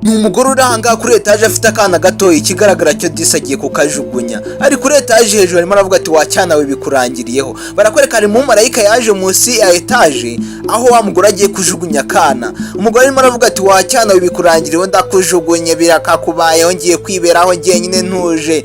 Ni umugore uri ahangaha kuri etaje afite akana gatoya. Ikigaragara cyo disi agiye kukajugunya. Ari kuri etaje hejuru, arimo aravuga ati: "Wacyana we, bikurangiriyeho." Barakwereka hari umumarayika yaje munsi ya etaje aho wa mugore agiye kujugunya akana. Umugore arimo aravuga ati: "Wacyana we, bikurangiriyeho, ndakujugunye, birakakubayeho, ngiye kwiberaho njyenyine ntuje."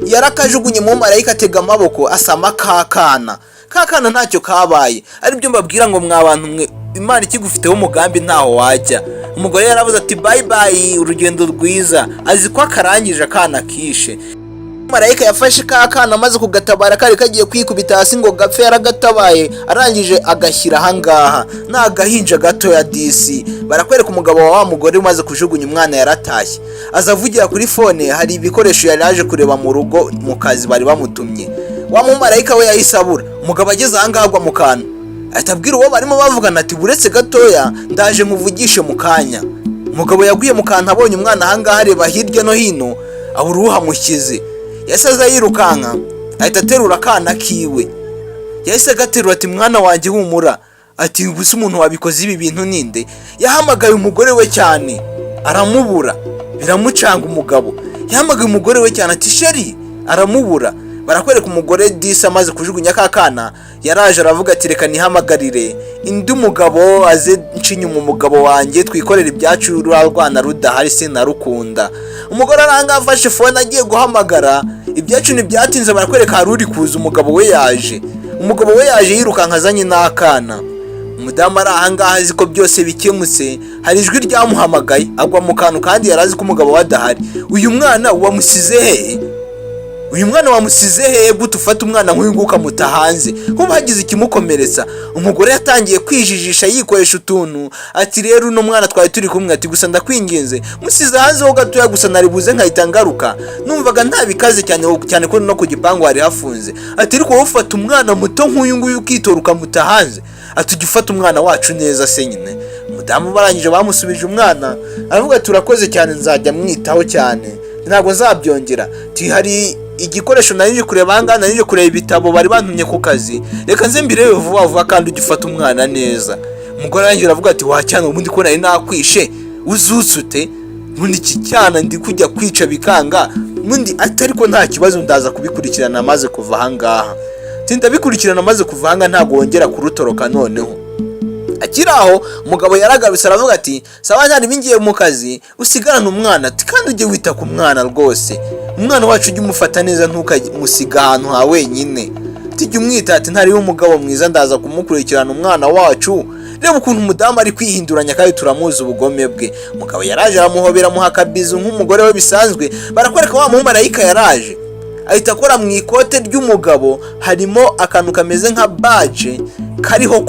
Yarakajugunye, umumarayika atega amaboko asama ka kana. Ka kana ntacyo kabaye. Aribyo mbabwira ngo mwa bantu mwe, Imana ikigufiteho umugambi ntaho wajya. Umugore yaravuze ati: "Bye bye, urugendo rwiza." Azi ko akarangije akana kishe. Marayika yafashe ka kana amaze kugatabara, kari kagiye kwikubita hasi ngo gapfe. Yaragatabaye, arangije agashyira ahangaha. Ni agahinja gatoya disi. Barakwereka umugabo wa wa mugore umaze kujugunya umwana yaratashye, aza avugira kuri phone. Hari ibikoresho yari yaje kureba mu rugo mu kazi bari bamutumye. Wa mumarayika we yahise abura. Umugabo ageze ahangaha agwa mu kantu, ahita abwira uwo barimo bavugana ati: "Buretse gatoya, ndaje nkuvugishe mu kanya." Umugabo yaguye mu kantu abonye umwana ahangaha, areba hirya no hino abura uhamushyize. Yahise aza yirukanka, ahita aterura akana kiwe. Yahise agaterura ati: "Mwana wanjye, humura." Ati: "Gusa umuntu wabikoze ibi bintu ninde?" Yahamagaye umugore we cyane aramubura, biramucanga. Umugabo yahamagaye umugore we cyane ati: "Chérie," aramubura. Barakwereka umugore disi amaze kujugunya ka kana, yaraje aravuga ati: "Reka nihamagarire indi mugabo aze nca inyuma umugabo wanjye, twikorere ibyacu, ruriya rwana rudahari sinarukunda." Umugore aranga afashe phone agiye guhamagara. Ibyacu ntibyatinze, barakwereka hari uri kuza. Umugabo we yaje, umugabo we yaje yirukanka azanye n'akana. Umudamu ari ahangaha azi ko byose bikemutse, hari ijwi ryamuhamagaye agwa mu kantu, kandi yari azi ko umugabo we adahari. Uyu mwana wamusize hehe? Uyu mwana wamusize hehe? Gute ufata umwana nk'uyu nguyu ukamuta hanze, nkuba hagize ikimukomeretsa? Umugore yatangiye kwijijisha, yikoresha utuntu, ati: "Rero uno mwana twari turi kumwe," ati: "gusa ndakwinginze, musize hanze ho gatoya gusa, nari buze nkahita ngaruka, numvaga nta bikaze cyane cyane ko no ku gipangu hari hafunze." Ati: "Ariko wowe ufata umwana muto nk'uyu nguyu ukitora ukamuta hanze?" Ati: "Ujya ufata umwana wacu neza se nyine." Umudamu barangije bamusubije umwana, aravuga ati: "Urakoze cyane, nzajya mwitaho cyane, ntabwo nzabyongera." Ati: "Hari igikoresho nari nje kureba ahangaha, nari nje kureba ibitabo bari bantumye ku kazi, reka nze mbirebe vuba vuba, kandi ujye ufata umwana neza." Umugore arangije aravuga ati: "Wacyana, ubundi ko nari nakwishe uzutse ute? Ubundi iki cyana ndi kujya kwica bikanga ubundi." Ati: "Ariko nta kibazo, ndaza kubikurikirana maze kuva ahangaha." Ati: "Ndabikurikirana maze kuva ahangaha, ntabwo wongera kurutoroka." Noneho akiri aho, umugabo yaragarutse aravuga ati: "Sawa, ntari bingiye mu kazi, usigarane umwana." Ati: "Kandi ujye wita ku mwana rwose, umwana wacu ujye umufata neza, ntukamusiga ahantu ha wenyine." Ati: "Jya umwita." Ati: "Ntariho umugabo mwiza, ndaza kumukurikirana umwana wacu." Reba ukuntu umudamu ari kwihinduranya, kandi turamuzi ubugome bwe. Umugabo yaraje aramuhobera, amuha akabizu nk'umugore we bisanzwe. Barakwereka wa mumarayika yaraje ahita akora mu ikote ry'umugabo, harimo akantu kameze nka badge kariho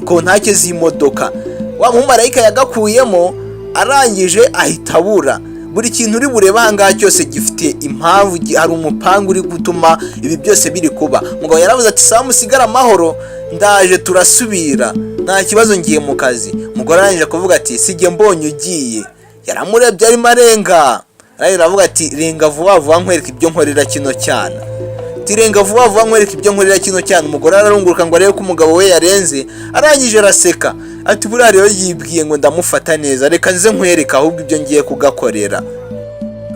kontake z'imodoka. Wa mumarayika yagakuyemo, arangije ahita abura. Buri kintu uri burebe ahangaha cyose gifite impamvu, hari umupangu uri gutuma ibi byose biri kuba. Umugabo yaravuze ati: "Sawa, musigare amahoro, ndaje turasubira, nta kibazo, ngiye mu kazi." Umugore arangije kuvuga ati: "Sijye mbonye ugiye." Yaramurebye arimo arenga, arangije aravuga ati: "Renga vuba vuba nkwereka ibyo nkorera kino cyana." Ati: "Renga vuba vuba nkwereka ibyo nkorera kino cyana." Umugore ararunguruka ngo arebe ko umugabo we yarenze, arangije araseka ati: "Buriya rero yibwiye ngo ndamufata neza, reka nze nkwereka ahubwo ibyo ngiye kugakorera."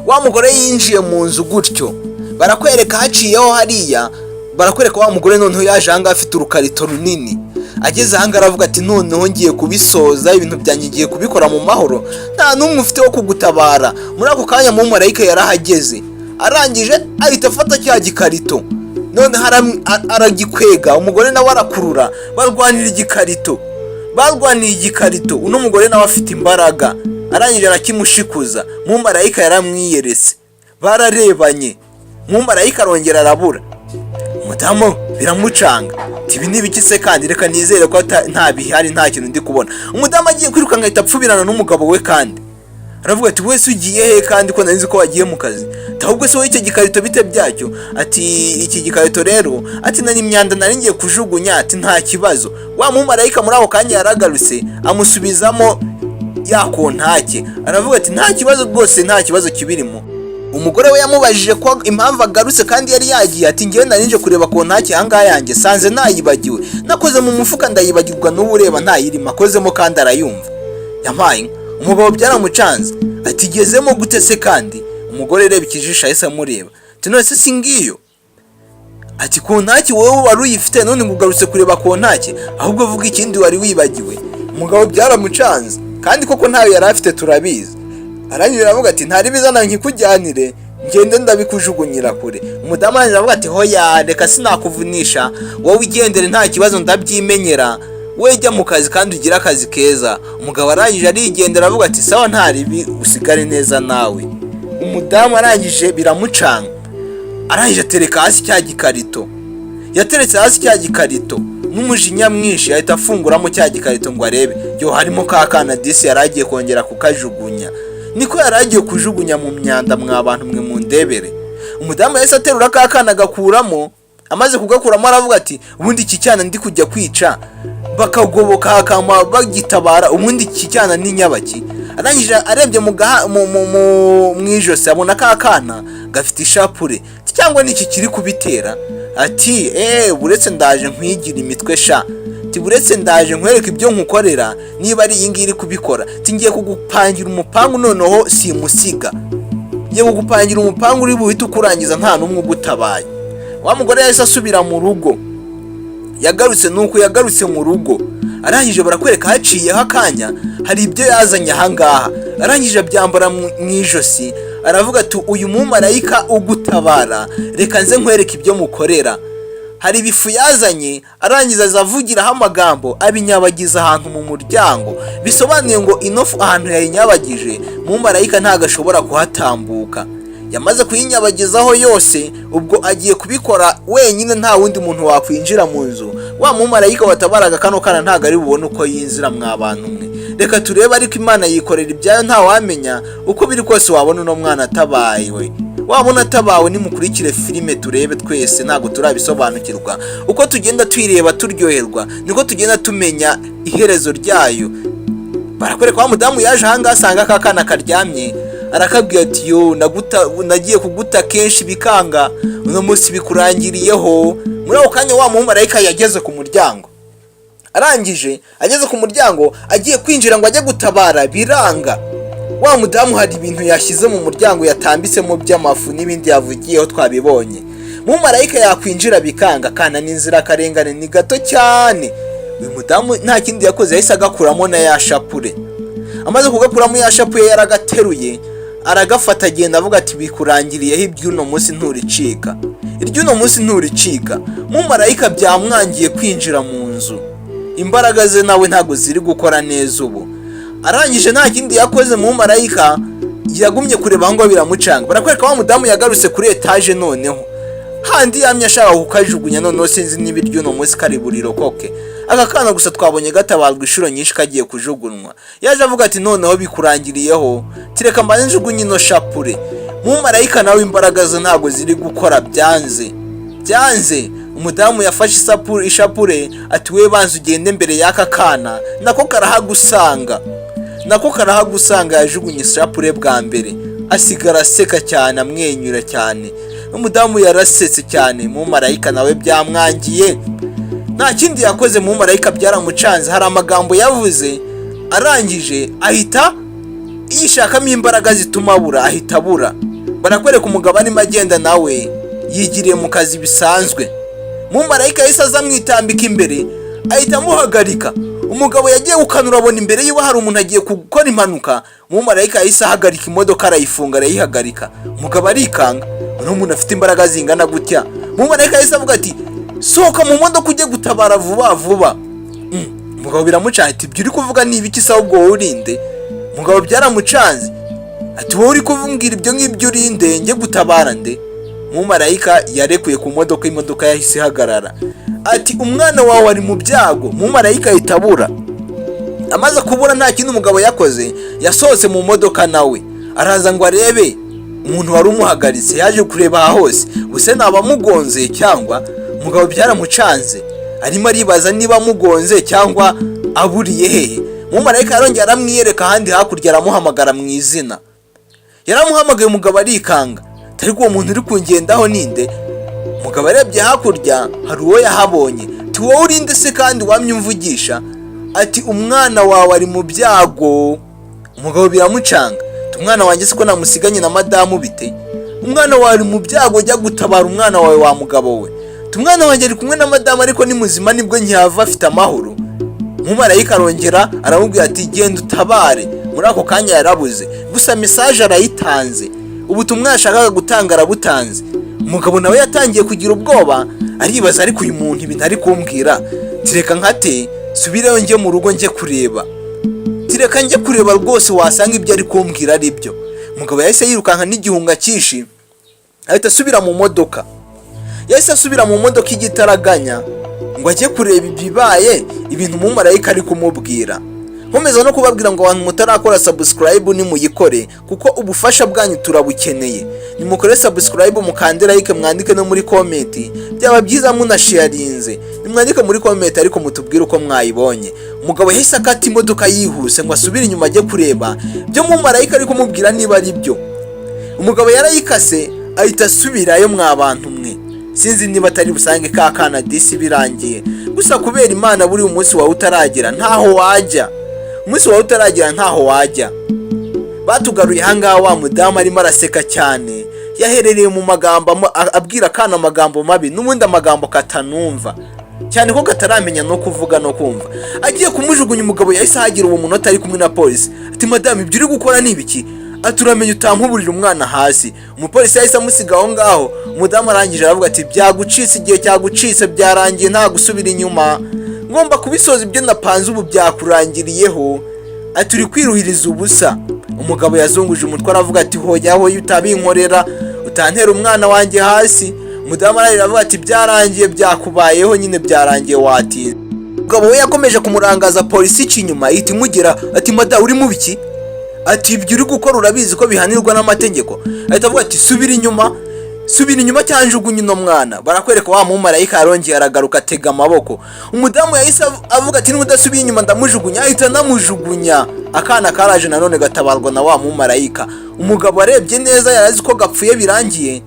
Wa mugore yinjiye mu nzu gutyo, barakwereka haciyeho hariya. Barakwereka wa mugore noneho yaje ahangaha afite urukarito runini. Ageze ahangaha aravuga ati: "Noneho ngiye kubisoza, ibintu byanjye ngiye kubikora mu mahoro, nta n'umwe ufite wo kugutabara." Muri ako kanya mumarayika yarahageze, arangije ahita afata cya gikarito, noneho aragikwega. Umugore nawe arakurura, barwanira igikarito, barwaniye igikarito. Uno mugore nawe afite imbaraga, arangije arakimushikuza. Mumarayika yaramwiyeretse, bararebanye, mumarayika arongera arabura. Umudamu biramucanga ati: "Ibi ni ibiki se kandi? Reka nizere ko nta bihari, nta kintu ndi kubona." Umudamu agiye kwirukanka ahita apfubirana n'umugabo we, kandi aravuga ati: "Wese ugiye he kandi ko nari nzi ko wagiye mu kazi?" Ati: "Ahubwo se wowe icyo gikarito bite byacyo?" Ati: "Iki gikarito rero," ati, "nari imyanda nari ngiye kujugunya." Ati: "Nta kibazo." Wa mumarayika muri ako kanya yaragarutse, amusubizamo ya kontake, aravuga ati: "Nta kibazo rwose, nta kibazo kibirimo." Umugore we yamubajije ko impamvu agarutse kandi yari yagiye. Ati: "Ngewe nari nje kureba kontake ahangaha yanjye, sanze nayibagiwe, nakoze mu mufuka ndayibagirwa, n'ubu ureba ntayirimo." Akozemo kandi arayumva yampaye inka. Umugabo byaramucanze, ati: "Igezemo gute se?" Kandi umugore reba ikijisho, ahise amureba, ati: "None se si ngiyo?" Ati: "Kontaki wowe wari uyifite, none ngo ugarutse kureba kontaki? Ahubwo vuga ikindi wari wibagiwe." Umugabo byaramucanze, kandi koko ntayo yari afite, turabizi. Arangije aravuga ati: "Ntari bizana nkikujyanire, ngende ndabikujugunyira kure." Umudamu arangije aravuga ati: "Hoya, reka sinakuvunisha, wowe igendere, nta kibazo, ndabyimenyera. We jya mu kazi kandi ugire akazi keza." Umugabo arangije arigendera, avuga ati: "Sawa, nta ribi, usigare neza nawe." Umudamu arangije biramucanga, arangije atereka hasi cya gikarito. Yateretse hasi cya gikarito n'umujinya mwinshi, ahita afunguramo cya gikarito ngo arebe yo harimo ka kana. Disi yari agiye kongera kukajugunya, niko yari agiye kujugunya mu myanda. Mwa bantu mwe mundebere, umudamu yahise aterura ka kana agakuramo. Amaze kugakuramo aravuga ati: "Ubundi iki cyana ndi kujya kwica, bakagoboka hakama bagitabara, ubundi iki cyana ni nyabaki?" Arangije arebye mu gaha mu mu mu mu ijosi, abona ka kana gafite ishapure. Ati: "Cyangwa ni iki kiri kubitera?" Ati: "Eee, buretse ndaje nkwigira imitwe sha." Ati: "Buretse ndaje nkwereke ibyo nkukorera, niba ari iyi ngiyi iri kubikora." Ati: "Ngiye kugupangira umupangu, noneho simusiga, ngiye kugupangira umupangu uri buhite ukurangiza nta n'umwe ugutabaye." Wa mugore yahise asubira mu rugo. Yagarutse nuko yagarutse mu rugo, arangije barakwereka haciyeho akanya, hari ibyo yazanye ahangaha, arangije abyambara mu ijosi, aravuga ati: "Uyu mumarayika ugutabara, reka nze nkwereke ibyo mukorera." Hari ibifu yazanye, arangiza aza avugiraho amagambo, abinyabagiza ahantu mu muryango. Bisobanuye ngo ino fu ahantu yayinyabagije, mumarayika ntabwo ashobora kuhatambuka. Yamaze kuyinyabagizaho yose, ubwo agiye kubikora wenyine, nta wundi muntu wakwinjira mu nzu. Wa mumarayika watabaraga kano kana ntabwo ari bubone uko yinjira. Mwa bantu mwe, reka turebe, ariko Imana yikorera ibyayo, ntawamenya. Uko biri kose wabona uno mwana atabawe, wabona atabawe. Nimukurikire filime turebe twese, ntabwo turabisobanukirwa. Uko tugenda tuyireba turyoherwa, niko tugenda tumenya iherezo ryayo. Barakwereka wa mudamu yaje ahangaha, asanga aka kana karyamye, arakabwira ati: "Yo, nagiye kuguta kenshi bikanga, uno munsi bikurangiriyeho." Muri ako kanya wa mumarayika yageze ku muryango. Arangije ageze ku muryango, agiye kwinjira ngo ajye gutabara, biranga. Wa mudamu hari ibintu yashyize mu muryango, yatambitsemo by'amafu n'ibindi yavugiyeho, twabibonye. Mumarayika yakwinjira bikanga, kana n'inzirakarengane ni gato cyane. Uyu mudamu nta kindi yakoze, yahise agakuramo na ya shapure. Amaze kugakuramo ya shapure, yaragateruye, aragafata, agenda avuga ati: "Bikurangiriyeho, iby'uno munsi nturicika, iry'uno munsi nturicika." Mumarayika byamwangiye kwinjira mu nzu, imbaraga ze nawe ntabwo ziri gukora neza ubu. Arangije nta kindi yakoze, mumarayika yagumye kureba aho ngaho, biramucanga. Barakwereka wa mudamu yagarutse kuri etaje, noneho handi yamye ashaka kukajugunya. Noneho sinzi niba iry'uno munsi kari burirokoke aka kana. Gusa twabonye gatabarwa inshuro nyinshi kagiye kujugunywa. Yaje avuga ati: "Noneho bikurangiriyeho, tireka mbanze njugunye ino shapure." Mumarayika nawe imbaraga ze ntabwo ziri gukora, byanze byanze. Umudamu yafashe ishapure, ati: "We banza ugende mbere y'aka kana, nako karahagusanga, nako karahagusanga." Yajugunye ishapure bwa mbere, asigara aseka cyane, amwenyura cyane. Umudamu yarasetse cyane. Mumarayika nawe byamwangiye, nta kindi yakoze. Mumarayika byaramucanze, hari amagambo yavuze, arangije ahita yishakamo imbaraga zituma abura, ahita abura. Barakwereka umugabo arimo agenda, nawe yigiriye mu kazi bisanzwe. Mumarayika yahise aza amwitambika imbere, ahita amuhagarika. Umugabo yagiye gukanura, abona imbere yiwe hari umuntu agiye gukora impanuka. Mumarayika yahise ahagarika imodoka, arayifunga, arayihagarika. Umugabo arikanga, uno muntu afite imbaraga zingana gutya. Mumarayika yahise avuga ati: "Sohoka mu modoka ujye gutabara vuba vuba." Umugabo biramucanga, ati: "Ibyo uri kuvuga ni ibiki se? Ahubwo wowe urinde?" Umugabo byaramucanze, ati: "Wowe uri kumbwira ibyo ngibyo, urinde? Njye gutabara nde?" Mumarayika yarekuye ku modoka, imodoka yahise ihagarara. Ati: "Umwana wawe ari mu byago." Mumarayika ahita abura. Amaze kubura, nta kindi umugabo yakoze, yasohotse mu modoka nawe araza ngo arebe umuntu wari umuhagaritse. Yaje kureba aha hose, ubuse amugonze cyangwa? Umugabo byaramucanze, arimo aribaza niba amugonze cyangwa aburiye hehe. Mumarayika yarongera aramwiyereka ahandi hakurya, aramuhamagara mu izina. Yaramuhamagaye, umugabo arikanga, ariko uwo muntu uri kungendaho ninde? Umugabo arebye hakurya, hari uwo yahabonye. Ati: "Wowe urinde se kandi wamye umvugisha?" Ati: "Umwana wawe ari mu byago." Umugabo biramucanga. Umwana wanjye siko namusiganye na madamu, bite? Umwana wawe ari mu byago, jya gutabara umwana wawe wa mugabo we. Umwana wanjye ari kumwe na madamu, ariko ni muzima, nibwo nkihava, afite amahoro. Umumarayika arongera aramubwira ati: "Genda utabare." Muri ako kanya yarabuze, gusa message arayitanze, ubutumwa yashakaga gutanga arabutanze. Umugabo nawe yatangiye kugira ubwoba, aribaza: "Ariko uyu muntu ibintu ari kumbwira, tireka nkate subireyo njye mu rugo njye kureba, tireka njye kureba rwose, wasanga ibyo ari kumbwira ari byo." Umugabo yahise yirukanka n'igihunga cyinshi, ahita asubira mu modoka. Yahise asubira mu modoka igitaraganya ngo ajye kureba ibibaye, ibintu umumarayika ari kumubwira. Nkomeza no kubabwira ngo abantu mutarakora subscribe nimuyikore, kuko ubufasha bwanyu turabukeneye. Nimukore subscribe, mukande like, mwandike no muri comment. Byaba byiza munasharinze. Nimwandike muri comment, ariko mutubwire uko mwayibonye. Umugabo yahise akata imodoka yihuse ngo asubire inyuma ajye kureba byo mumarayika ari kumubwira niba ari byo. Umugabo yarayikase, ahita asubirayo. Mwa bantu mwe, sinzi niba atari busange ka kana disi birangiye. Gusa kubera Imana, buri umunsi wawe utaragera ntaho wajya, umunsi wawe utaragera ntaho wajya. Batugaruye ahangaha, wa mudamu arimo araseka cyane, yaherereye mu magambo abwira akana amagambo mabi, n'ubundi amagambo katanumva cyane ko kataramenya no kuvuga no kumva. Agiye kumujugunya, umugabo yahise ahagira uwo munota ari kumwe na polisi, ati: "Madamu, ibyo uri gukora ni ibiki?" Ati: "Uramenye utampuburira umwana hasi." Umupolisi yahise amusiga aho ngaho. Umudamu arangije aravuga ati: "Byagucitse, igihe cyagucitse, byarangiye, nta gusubira inyuma, ngomba kubisoza ibyo napanze, ubu byakurangiriyeho." Ati: "Uri kwiruhiriza ubusa." Umugabo yazunguje umutwe, aravuga ati: "Hoya hoya, utabinkorera, utantera umwana wanjye hasi." Umudamu ararira, aravuga ati: "Byarangiye, byakubayeho nyine, byarangiye, watinze." Umugabo we yakomeje kumurangaza, polisi ica inyuma ihita imugera, ati: "Madamu, uri mu biki?" Ati: "Ibyo uri gukora urabizi ko bihanirwa n'amategeko?" Ahita avuga ati: "Subira inyuma, subira inyuma cyangwa njugunye uno mwana." Barakwereka wa mumarayika yarongeye aragaruka, atega amaboko. Umudamu yahise avuga ati: "Niba udasubiye inyuma ndamujugunya." Ahita anamujugunya. Akana karaje nanone gatabarwa na wa mumarayika. Umugabo arebye neza, yarazi ko gapfuye birangiye,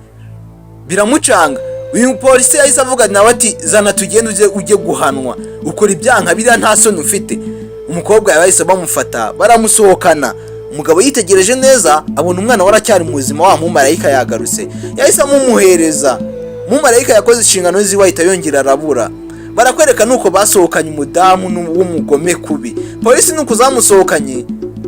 biramucanga. Uyu mupolisi yahise avuga nawe ati: "Zana tugende, ujye guhanwa, ukora ibyaha biriya nta soni ufite?" Umukobwa bahise bamufata, baramusohokana. Umugabo yitegereje neza, abona umwana we aracyari muzima. Wa mumarayika yagarutse, yahise amumuhereza. Umumarayika yakoze inshingano ziwe, ahita yongera arabura. Barakwereka nuko basohokanye umudamu w'umugome kubi. Polisi nuko zamusohokanye,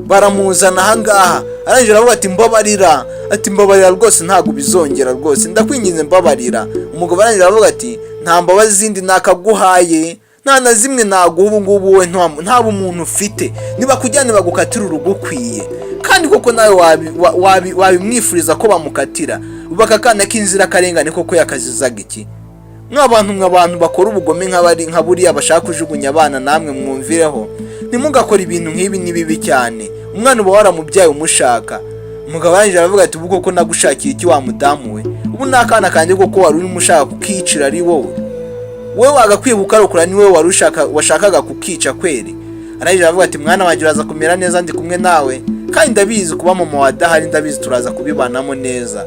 baramuzana ahangaha. Arangije aravuga ati: "Mbabarira." Ati: "Mbabarira rwose, ntabwo bizongera rwose, ndakwinginze mbabarira." Umugabo arangije aravuga ati: "Nta mbabazi zindi nakaguhaye, nta na zimwe naguha ubu ngubu. Wowe nta bumuntu ufite, nibakujyane bagukatira urugukwiye." Kandi koko nawe wabimwifuriza ko bamukatira. Ubu aka kana k'inzirakarengane koko yakazizaga iki? Mw'abantu mw'abantu bakora ubugome nk'abari nka buriya bashaka kujugunya abana, namwe mwumvireho, ntimugakore ibintu nk'ibi, ni bibi cyane. Umwana uba waramubyaye umushaka. Umugabo arangije aravuga ati: "Ubu koko nagushakiye iki wa mudamu we? Ubu ni akana kanjye koko wari urimo ushaka kukicira, ari wowe wowe wagakwiye kukarokora, ni wowe wari ushaka, washakaga kukica kweri." Arangije aravuga ati: "Mwana wanjye, uraza kumera neza, ndi kumwe nawe, kandi ndabizi kuba mama wadahari, ndabizi turaza kubibanamo neza.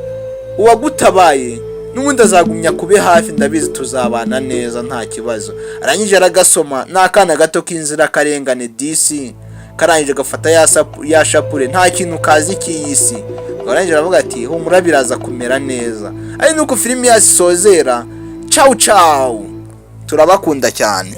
Uwagutabaye n'ubundi azagumya kube hafi, ndabizi tuzabana neza, nta kibazo." Arangije aragasoma. Ni akana gato k'inzirakarengane disi. Karangije gafata ya shapure, nta kintu kazi cy'iyi si. Arangije aravuga ati: "Humura, biraza kumera neza." Ari nuko filimi yasozera. Cawu cawu, turabakunda cyane.